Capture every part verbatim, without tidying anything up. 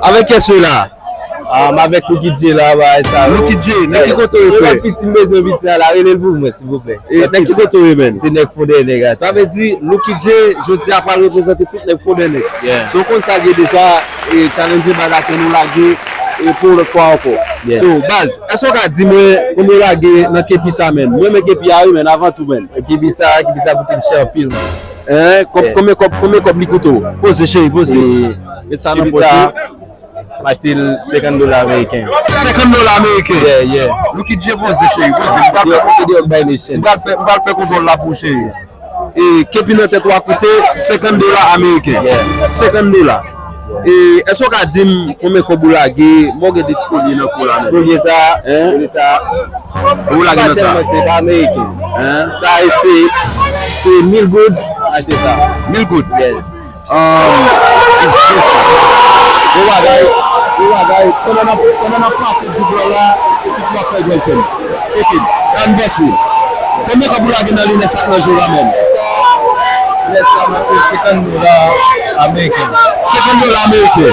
Avèk kiyès ou ye la? Ah, m avèk Louky J la, bagay sa yo. Louky J, nan ki kote w ye, frè? Piti m bezwen piti a la, rele l pou mwen, silvouplè. E nan ki kote w ye, menn? Se nèg Fondènèg a. Sa vle di, Louky J, jodi a, pral reprezante tout nèg Fondènèg. Yeah. So, w konn sa l ye deja, e challenge bad ake nou lage, e pou yon lòt fwa ankò. Yeah. So, baz, èske w ka di mwen konbyen w lage nan kepi sa, menn? Mwen renmen kepi a, wi, menn, avan tou, menn. Kepi sa, kepi sa koute m chè anpil, menn. Hein? Kòb, konbyen kòb, konbyen kòb li koute w? Poze, cheri, poze. Met sa nan pòch ou. M achte l senkant dola ameriken. Senkant dola ameriken? Yeah, yeah. Louky J, poze, cheri, poze. M pral fè, m pral fè, m pral fè kontwòl la pou ou, cheri. E kepi nan tèt ou a koute senkant dola ameriken. Yeah. Senkant dola. E èske w ka di m konbyen kòb ou lage? Mwen gen de ti kolye nan kou la, menn. Ti kolye sa, hein? Kolye sa. Ou lage nan sa? Pa tèlman, se pa ameriken. Hein? Sa e se, se mil goud, achte sa. Mil goud? Yes. Um, it's just, bon bagay, bon bagay. Pandan n ap, pandan n ap pase di vlò la, epi w ap fè gèlfèn. Ok, ann vanse. Konbyen kòb ou lage nan linèt sa k nan je w la menm? Linèt sa, m ap peye senkant dola ameriken. Senkant dola ameriken.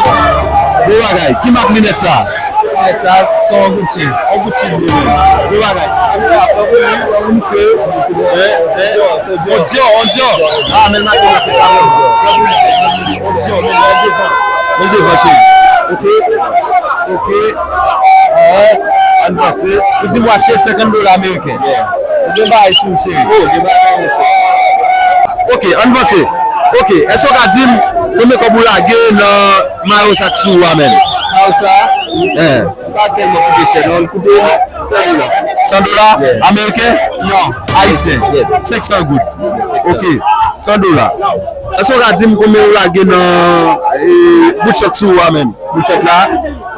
Bon bagay. Ki mak linèt sa? Linèt sa, se yon Gucci. Yon Gucci vre menm. Bon bagay. Misye, eh, eh, on Dior, on Dior. Ah, men l make, make, make. On Dior, men l devan. Men l devan, cheri. Ok. Ok. Ah, ann vanse. Ou di m w achte senkant dola ameriken. Yeah. Ou gen bagay sou ou, cheri. Oh, gen bagay. Ok, ann vanse. Ok, èske w ka di m konbyen kòb ou lage nan mayo sa k sou ou a menm? Mayo sa? Eh. Li pa tèlman koute chè, non. Li koute san dola. San dola? Yeah. Ameriken? Non. Ayisyen? Yes. Senk san goud. Ok, san dola. Èske w ka di m konbyen ou lage nan, eh, bout chòt sou ou a menm? Bout chòt la?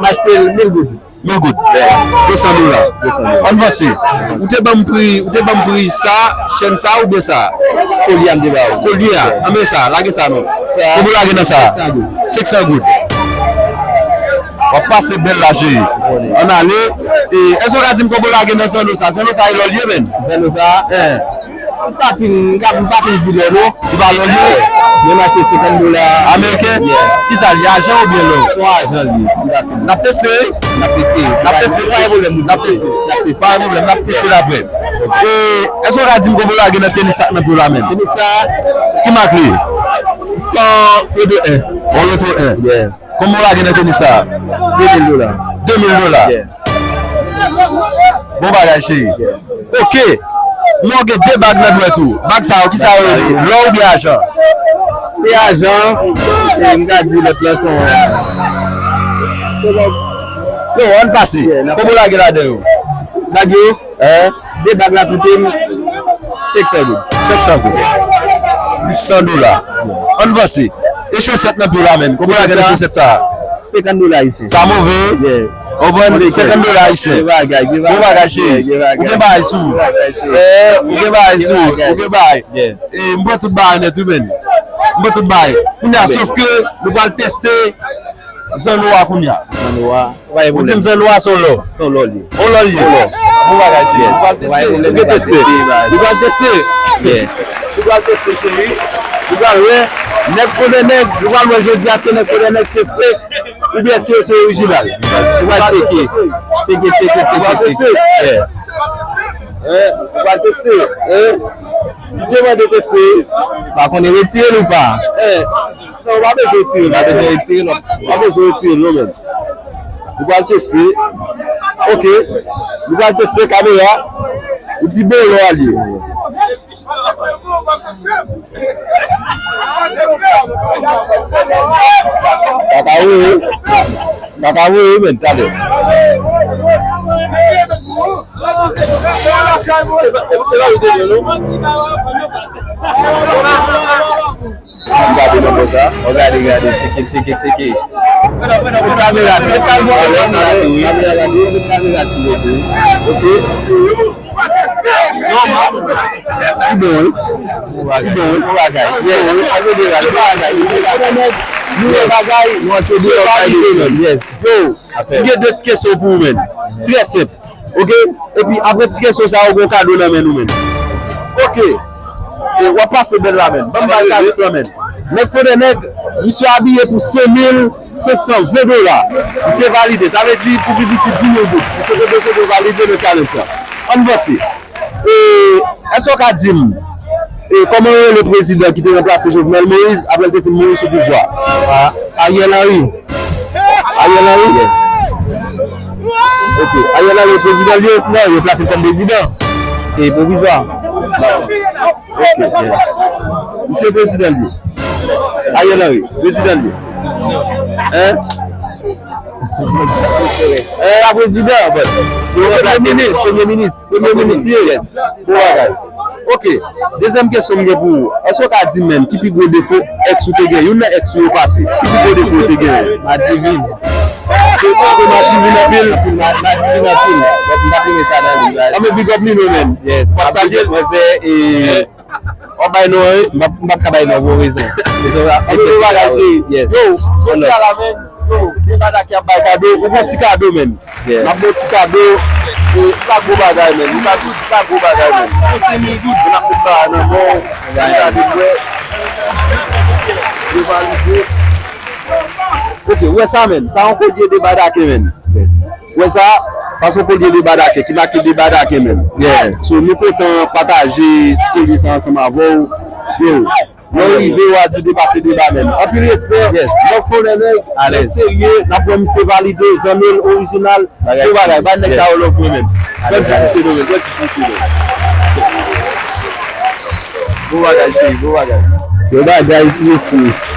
M achte l mil goud. Mil goud. De san dola. De san dola. Ann vanse. Ou te ban m pri, ou te ban m pri sa, chèn sa oubyen sa? Kolye a m te ba ou. Kolye a. Anben sa, lage sa non. Sa. Konbyen w lage nan sa? Senk san goud. Senk san goud. W ap pase bèl la, cheri. Ann ale. E, èske w ka di m konbyen w lage nan zanno sa? Zanno sa e lò l ye, menn? Zanno sa? Eh. M pa fin, m ka, m pa fin di lò, non. Li pa lò l ye? Men m achte senkant dola. Ameriken? Yeah. Kisa l ye, ajan oubyen lò? Se yon ajan l ye. M pa fin. N ap teste? N ap teste. N ap teste. Pa gen pwoblèm. N ap teste. N ap teste. Pa gen pwoblèm. N ap teste l apre. E, èske w ka di m konbyen w lage nan tenis sa k nan pye w la menm? Tenis sa? Ki mak li? Se yon Retro en. Yon Retro en. Yeah. Konbyen w lage nan tenis sa a? De mil dola. De mil dola. Yeah. Bon bagay, cheri. Yeah. Ok. Mwen gen de bag nan dwèt ou. Bag sa yo, kisa yo rele? Lò oubyen ajan? Se ajan. E m ka di lòt lan se yon, se yon. Yo, ann pase. Yeah, n ap. Konbyen w lage ladan yo? Bag yo? Hein? De bag la koute m senk san goud. Senk san goud. Plis san dola. Ann vanse. E chosèt nan pye w la menm. Konbyen w lage nan chosèt sa a? Senkant dola ayisyen. Sa move? Yeah. Ou konprann? Senkant dola ayisyen. Gen bagay, gen bagay. Bon bagay, cheri. Yeah, gen bagay. Ou gen bagay sou ou. Gen bagay, cheri. Eh, ou gen bagay sou ou. Gen bagay. Ou gen bagay. Yeah. E m pran tout bagay nèt, wi, menn. M pran tout bagay. Kounye a, sòf ke nou pral teste zanno a kounye a. Zanno a. Ou di m zanno a se yon lò. Se yon lò l ye. Yon lò l ye. Yon lò. Bon bagay, cheri. Nou pral teste. Nou pral teste. Nou pral teste. Yeah. Nou pral teste, cheri. Nou pral wè. Nèg Fondènèg, nou pral wè jodi a èske nèg Fondènèg se fake oubyen èske yo se orijinal. Nou pral tcheke. Tcheke, tcheke, tcheke, tcheke. Yeah. Eh, nou pral teste. Eh. Misye mande teste. Pa konnen retire l ou pa. Eh. Non, w pa bezwen retire l. W pa bezwen retire l, non. W pa bezwen retire l, non, menm. Nou pral teste. Ok. Nou pral teste kamera. Ou di bon lò a l ye. Papa, wi, wi. Papa, wi, wi, menm, talè. M gade nan bò sa. Ou gade, gade, tcheke, tcheke, tcheke. Kamera, kamera, kamera, kamera, kamera, kamera, ok. Ki bon, wi. Ki bon, wi. Bon bagay. Yes, wi. Bon bagay. Nou wè bagay, nou wè bagay. Yes. Yo, m gen de ti kesyon pou ou, menn. Trè senp. Ok? Epi apre ti kesyon sa yo, gen yon kado nan men nou, menn. Ok. E w ap pase bèl la, menn. Ban m bay kado la, menn. Nèg fo de nèg, misye abiye pou senk mil senk san ven dola. Misye valide, sa vle di pou pi piti dis mil goud. Misye te bezwen pou valide nan challenge lan. Ann vanse. E, èske w ka di m, e, kòman yo rele prezidan ki te ranplase Jovenel Moïse apre l te fin mouri sou pouvwa? A, Ariel Henry. Ariel Henry? Ok. Ariel Henry prezidan li ye? Non, yo plase l kòm prezidan. E pwovizwa. Ok. Misye prezidan li ye. Ariel Henry, prezidan li ye. Hein? Eh, la prezidan, but. Yo ranplase l. Premye minis. Premye minis, yes. Bon bagay. Ok. Dezyèm kesyon m gen pou ou. Èske w ka di m menm ki pi gwo defo èks ou te gen? Youn nan èks ou yo pase. Ki pi gwo defo ou te gen? Madivin. Se, se Madivin anpil? Madivin anpil. But m pa t renmen sa nan li. Anben big up Nino menm. Yes. W ap salye l? Mwen fè, e, w ap bay non, wi. M p ap, m p ap ka bay non pou yon rezon. Anben bon bagay, cheri. Yes. Yo, jodi a la, menm. Yo, gen Bada ki ap bay kado, ou gon ti kado menm. Yeah. N ap ba w ti kado, e, pa gwo bagay menm. Ou pa di pa gwo bagay menm. Pou senk mil goud, n ap met ba a nan men w. Gade, gade, wè. Yo valide. Ok, ou wè sa menm. Sa yon kolye de Badake menm. Yes. Ou wè sa? Sa se yon kolye de Badake, ki make de Badake menm. Yeah. So, nou kontan pataje ti kolye sa ansanm avè w. Yo. Lè w rive, w a di deba se deba menm. Anpil respè. Yes. Nèg fo nèg, nèg serye, n ap wè misye valide, zanmi l orijinal. Bon bagay, bay nèg sa yo love mwen menm. Gad ti misye do menm, gad ti misye do. Bon bagay, cheri, bon bagay. Bon bagay, ti mesye.